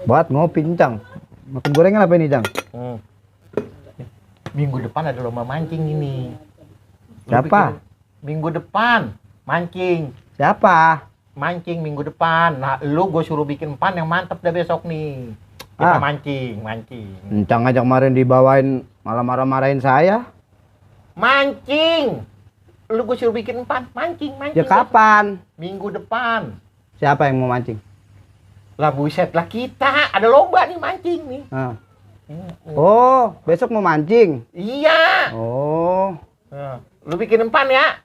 Buat ngopi, Cang. Makan gorengan apa ini, Cang? Minggu depan ada lomba mancing ini. Siapa? Minggu depan mancing. Siapa? Mancing minggu depan. Nah, lu gue suruh bikin pan yang mantep dah besok nih. Kita mancing. Cang ngajak kemarin dibawain malah marah-marahin saya. Mancing. Lu gue suruh bikin pan, mancing. Ya kapan? Minggu depan. Siapa yang mau mancing? Lah buset lah, kita ada lomba nih mancing nih. Oh, besok mau mancing? Iya. Oh. Lu bikin pan ya?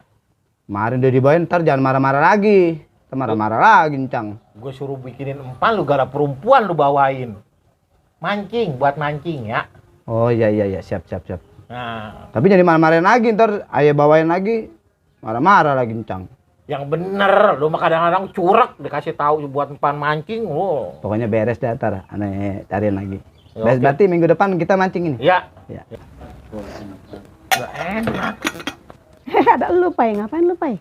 Kemarin udah dibawain, ntar jangan marah-marah lagi. Ntar marah-marah lagi, Cang. Gue suruh bikinin empan, lu gara perempuan lu bawain. Mancing, buat mancing ya. Oh iya, siap. Nah, Tapi jadi marah-marahin lagi, ntar ayah bawain lagi. Marah-marah lagi, Cang. yang bener, lu mah kadang-kadang curek dikasih tahu buat empan mancing. Pokoknya beres deh, ntar aneh cariin lagi. Ya, Berarti minggu depan kita mancing ini? Ya. Ya. Gak enak. Ada lu, Pai. Ngapain lu, Pai?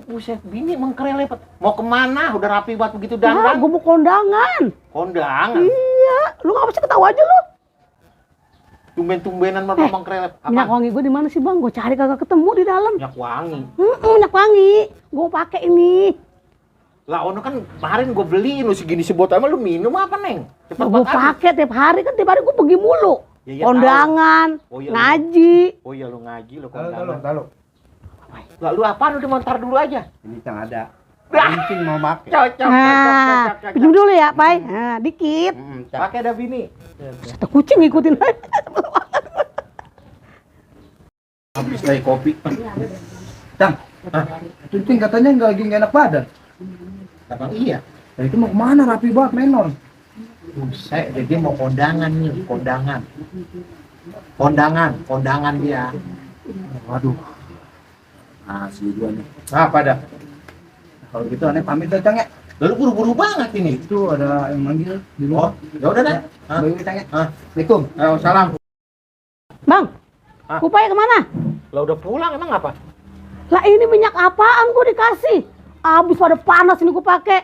Buset, bini mengkerelepet. Mau kemana? Udah rapi banget begitu Nah, dandan. gue mau kondangan. Kondangan. Iya, lu ngapa sih ketawa aja lu? Tumben-tumbenan ngomong kerelep. Minyak wangi gue di mana sih, Bang? Gue cari kagak ketemu di dalam. Minyak wangi. Minyak wangi. Gue pakai ini. Lah, ono kan kemarin gue beliin lu segini sebotol, emang lu minum apa, Neng? Cepet Gue banget. pakai tiap hari kan, tiap hari gue pergi mulu. Ya, Kondangan, ngaji. Oh iya, lu ngaji, lu kondangan. Tahu. Lah, lu apaan? Udah montar dulu aja. Ini Cang ada. Mancing mau pakai. Cocok. Nah, pinjam dulu ya, Pai. Nah, dikit. Pakai dah bini. Kata kucing ngikutin aja. Habis dari kopi. Cang, Tunting katanya nggak enak badan. Abang iya. Nah, itu mau kemana? Rapi banget, menor. Buset, dia mau kondangan nih, kondangan dia. Waduh. Asli dua nih. Apa dah? Kalau gitu aneh pamit dah, Cang ya. Lalu buru-buru banget ini. Itu ada yang manggil di Oh, luar. ya udah dah. Bagi Cang ya. Assalamualaikum. Salam. Bang, Kupai kemana? Lah udah pulang emang apa? Lah ini minyak apaan gue dikasih? Abis pada panas ini gue pakai.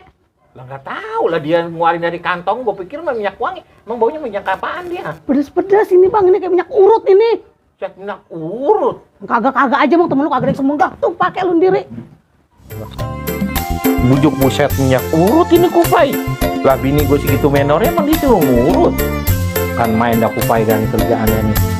Lah nggak tahu lah, dia ngeluarin dari kantong. Gue pikir mah minyak wangi. Emang baunya minyak apaan dia? Pedes-pedes ini, Bang. Ini kayak minyak urut ini. Cek minyak urut. Kagak aja, Bang. Temen lu kagak ada yang semenggah. Tuh pakai lu sendiri. Bujuk buset minyak urut ini Kupai. Lah bini gue segitu menornya emang disuruh ngurut. Kan main dah Kupai dan kerjaannya nih.